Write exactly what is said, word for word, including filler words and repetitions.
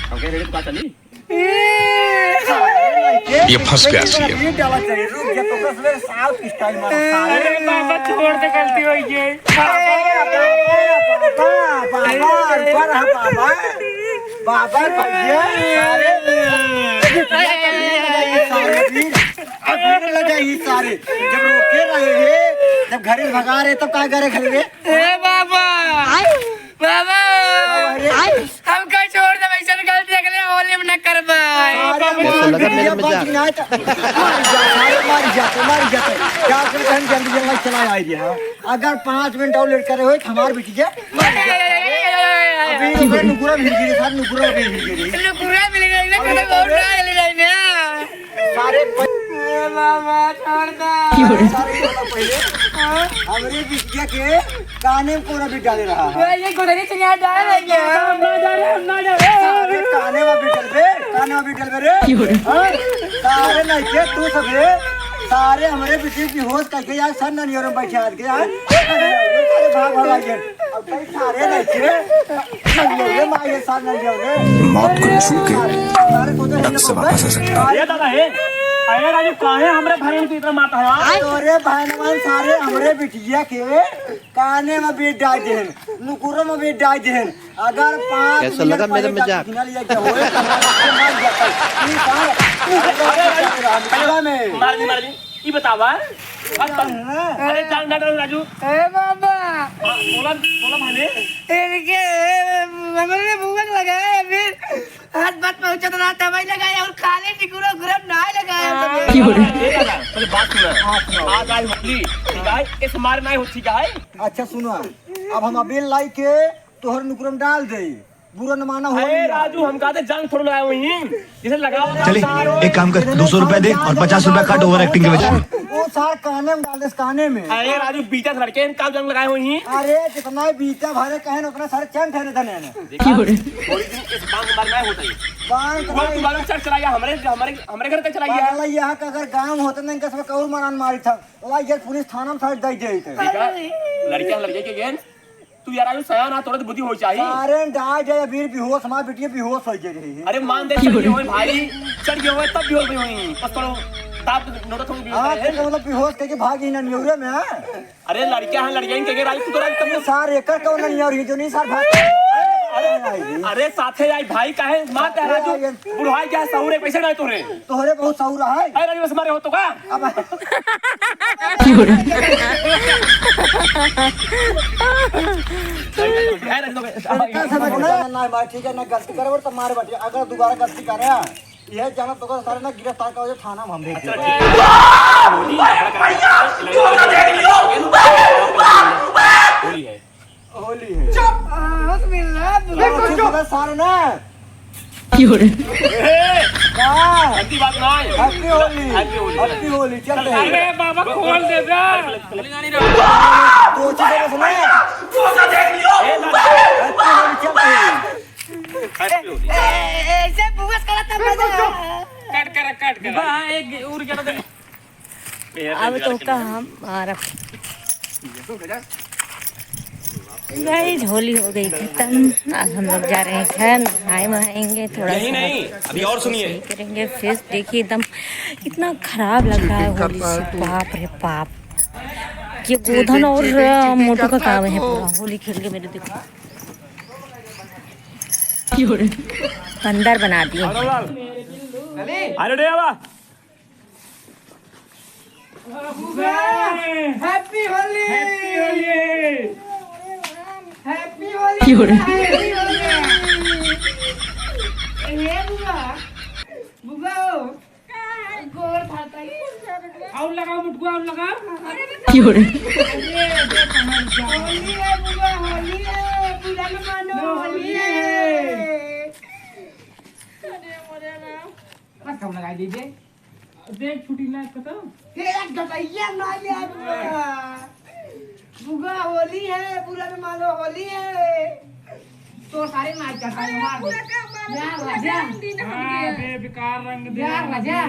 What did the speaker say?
हमके रेडी पता चली। ये फंस गया सीएम। ये डाला चाहिए, रुक जा, तो बस मेरे साउथ स्टाइल मारा। अरे बाबा, छोड़ दे, गलती हो गई। बाबा, बाबा, बाबा, बाबा, ऊपर है बाबा। बाबा भैया, सारे। अबीर लगाई सारे। जब रोके रहे हैं, जब घरे भगा रहे, तब का करे घरे रे? ए बाबा, बाबा, अरे। हमका छोड़ दे, वैसन गलती अगले होली में न करबा। सारे ऐसा लगा मेरे में जान। मार जा, सारे मार जा, तो मार जा, तो। क्या करते हम जल्दी जल्दी चला आ रही है। अगर पाँच मिनट और लेट करे हो, तो हमार बिटिया मर जाए। अबीर नुकुरा भिड़ गिरी, सारे नुकुरा भिड़ गिरी। नुकुरा भिड़ गिरी, ना, कदम और ना ले जाए ना। सारे प- ए बाबा, छोड़ दे। सारे छोड़ दे पहले। हाँ? हमरे बिटिया के काने में कौन अबीर डाले रहा है? ये गोदरी चिड़िया डाल रही है। हम ना डाले, हम ना डाले। सारे काने में अबीर डलबे, काने में अबीर डलबे रे। हाँ? सारे नहीं के तू सब रे। सारे हमरे बिटिया की होश करके यार सर ननियोर में बैठे आज के यार। सारे भाग भाग आइए। अब कहीं सारे नहीं के। मौत को छू के अब से वापस आ सकता है। ये दादा है। अरे राजू, काहे हमरे भाई को इतना मारता है यार? अरे भाई, सारे हमरे बिटिया के काने में बीट डाल देहन, नुकुरो में बीट डाल देहन। अगर पाँच कैसा लगा मेरा मजाक? मार दी, मार दी। ई बतावा। अरे जान ना डरो राजू। ए बाबा। हाँ, बोला, बोला भाई। इनके, हमरे भुवन लगाए, फिर हाथ बात पहुंचत रहा, तब ही लगाए, और खाली निकुरो गुरम ना लगाए। हाँ, ए दादा, पहले बात सुना। आज आई होली, ठीक है? इस मारे ना होती, ठीक है? अच्छा सुनो, अब हम अबीर लाई के तोहर नुकुरम डाल दे, बुरा न माना हो। अरे राजू, हम कहते जंग थोड़ा लगाए हुई हैं, जिसे लगाओ ना चलिए, सारे। एक काम कर, दो सौ रुपए दे और पचास रुपए काट ओवर एक्टिंग के वजह से। वो सार काने में डाल दे, काने में। अरे राजू, बीता लड़के हैं, का जंग लगाए हुई हैं? अरे जितना बीता भरे कहें उतना सारे चंद ठहरे धने हैं। देखा? थोड़ी दिन इस बांग मार ना होता है। बांग वो तुम्हारा चढ़ चला गया, हमारे, हमारे, हमारे घर तक चला गया। पागल है, यहाँ का अगर गांव होता ना, इनका सब कौर मारान मारी था। ला ये पुलिस थाना में साइड दे दे थे। देखा? लड़कियां, लड़के के गेंद। तू यार, आयु सयान आ, तोरे तो बुद्धि होई चाहिए। सारे डाल जाए, अबीर बेहोश, हमार बिटिया बेहोश हो जाए रही है। अरे मान दे, चढ़ गए होए भाई, चढ़ गए होए, तब बेहोश भी हुई। बस थोड़ा दाब नोड़ा थोड़ा बेहोश हाँ, करे। तो मतलब बेहोश करके भाग ही ना न्योरे में, हाँ? अरे लड़कियां हैं, लड़कियां के राज तू तो राज तब सार एकर कौन नहीं और ही जो नहीं सार भाग। अरे, अरे साथे आई भाई काहे मार दे राजू? अरे, बुढ़ाई क्या सहूर है, पैसे नहीं तोरे। तोहरे बहुत सहूर है। अरे राजू, बस मारे हो तो का? अब अरे राजू, ना, ना, भाई, ठीक है, ना गलती करे, और तो मारे बाटे। अगर दोबारा गलती करे, यह जाना तो सारे ना गिरफ्तार करो, थाना में हम भेज देंगे। होली है। होली है। चुप! अरे सारे ना। का? गलती बात ना है। Happy होली। Happy होली। Happy होली। चल रहे हैं। अरे बाबा, खोल दे बे। तो उसी तरह से ना। Happy होली, चल रहे हैं। ए, ए, ऐसे बुआ से करत है मजा। Cut करा, cut करा। बा, एक उड़ के तो दे। अब तो का हम मारब। Guys, होली हो गई खत्म। अब हम लोग जा रहे हैं घर, नहाए वहाएंगे, थोड़ा यही सा नहीं, अभी और सुनिए। सही करेंगे। Face देखिए, एकदम इतना खराब लग रहा है होली से, बाप रे बाप। ये गोधन और मोटू का काम है पूरा होली खेल के। मेरे देखो, अंदर बना दिए। अरे रे बाबा। Happy होली। Happy होली। Happy होली। ए बुआ, बुआ हो। गोर धाता ही। और लगाओ मुटकुआ, और लगाओ। अरे, देख, हमारी जान। होली है बुआ, होली है। बुरा न मानो, होली है। अरे, मरे राम। बस, कब लगाई दीजिए? देख, छुट्टी ना खत्म। ये एक गटैया ना यार। बुआ, होली है, बुरा न मानो, होली है। तो सारे नाच करता है, मार दे। यार राजा। हाँ, बेकार रंग दे। यार राजा।